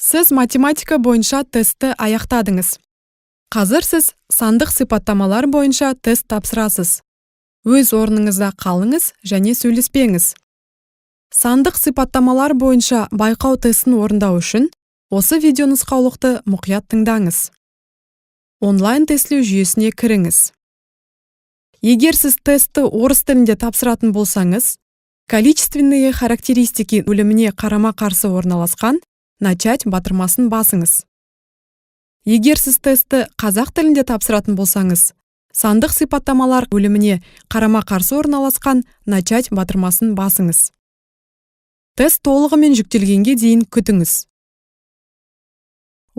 Сіз математика бойынша тестті аяқтадыңыз. Қазір сіз сандық сипаттамалар бойынша тест тапсырасыз. Өз орныңызда қалыңыз және сөйлеспеңіз. Сандық сипаттамалар бойынша байқау тестін орындау үшін осы видеонұсқаулықты мұқият тыңдаңыз. Онлайн тестілеу жүйесіне кіріңіз. Егер сіз тестті орыс тілінде тапсыратын болсаңыз, «Количественные характеристики» бөліміне қарама-қарсы орналасқан «Начать» батырмасын басыңыз. Егер сіз тестті қазақ тілінде тапсыратын болсаңыз, «Сандық сипаттамалар» бөліміне қарама-қарсы орналасқан «Начать» батырмасын басыңыз. Тест толығымен жүктелгенге дейін күтіңіз.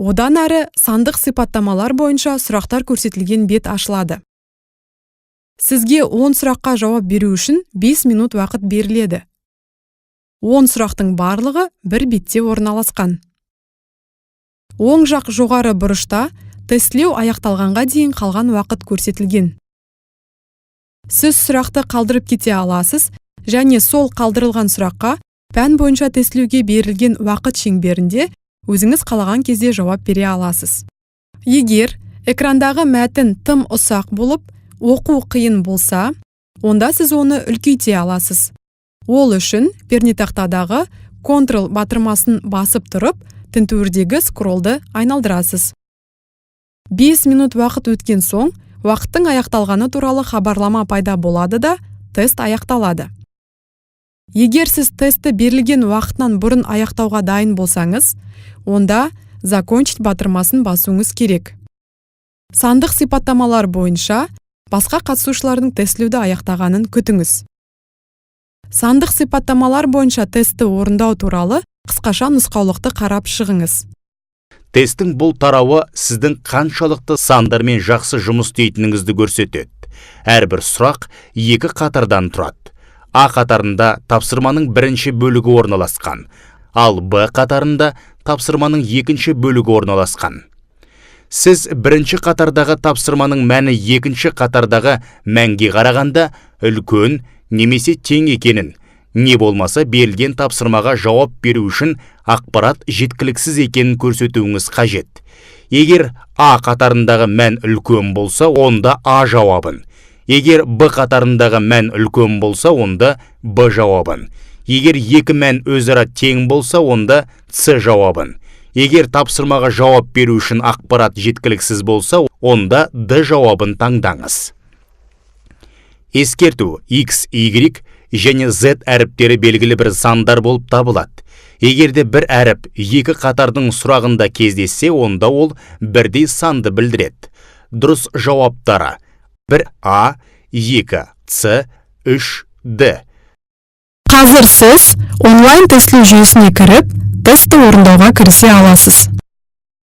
Одан әрі сандық сипаттамалар бойынша сұрақтар көрсетілген бет ашылады. Сізге 10 сұраққа жауап беру үшін 5 минут уақыт беріледі. 10 сұрақтың барлығы бір бетте орналасқан. Оң жақ жоғары бұрышта тестілеу аяқталғанға дейін қалған уақыт көрсетілген. Сіз сұрақты қалдырып кете аласыз және сол қалдырылған сұраққа пән бойынша тестілеуге берілген уақыт шеңберінде өзіңіз қалаған кезде жауап бере аласыз. Егер экрандағы мәтін тым ұсақ болып, оқу қиын болса, онда сіз оны үлкейте аласыз. Ол үшін пернетақтадағы Ctrl батырмасын басып тұрып, тінтуірдегі скроллды айналдырасыз. 5 минут уақыт өткен соң, уақыттың аяқталғаны туралы хабарлама пайда болады да, тест аяқталады. Егер сіз тестті берілген уақытынан бұрын аяқтауға дайын болсаңыз, онда «Закончить» батырмасын басуыңыз керек. Сандық сипаттамалар бойынша басқа қатысушылардың тестілеуді аяқтағанын күтіңіз. Сандық сипаттамалар бойынша тестті орындау туралы қысқаша нұсқаулықты қарап шығыңыз. Тесттің бұл тарауы сіздің қаншалықты сандармен жақсы жұмыс істейтініңізді көрсетеді. Әрбір сұрақ екі қатардан тұрады. А қатарында тапсырманың бірінші бөлігі орналасқан, ал Б қатарында тапсырманың екінші бөлігі орналасқан. Сіз бірінші қатардағы тапсырманың мәні екінші қатардағы мәнге қарағанда үлкен немесе тең екенін, не болмаса берілген тапсырмаға жауап беру үшін ақпарат жеткіліксіз екенін көрсетуіңіз қажет. Егер А қатарындағы мән үлкен болса, онда А жауабын. Егер Б қатарындағы мән үлкен болса, онда Б жауабын. Егер екі мән өзара тең болса, онда С жауабын. Егер тапсырмаға жауап беру үшін ақпарат жеткіліксіз болса, онда Д жауабын таңдаңыз. Ескерту: X, Y және Z әріптері белгілі бір сандар болып табылады. Егер де бір әріп екі қатардың сұрағында кездессе, онда ол бірдей санды білдіреді. Дұрыс жауаптары: 1 А, 2 С, 3 Д. Қазір сіз онлайн тестілеу жүйесіне кіріп, тестті орындауға кірісе аласыз.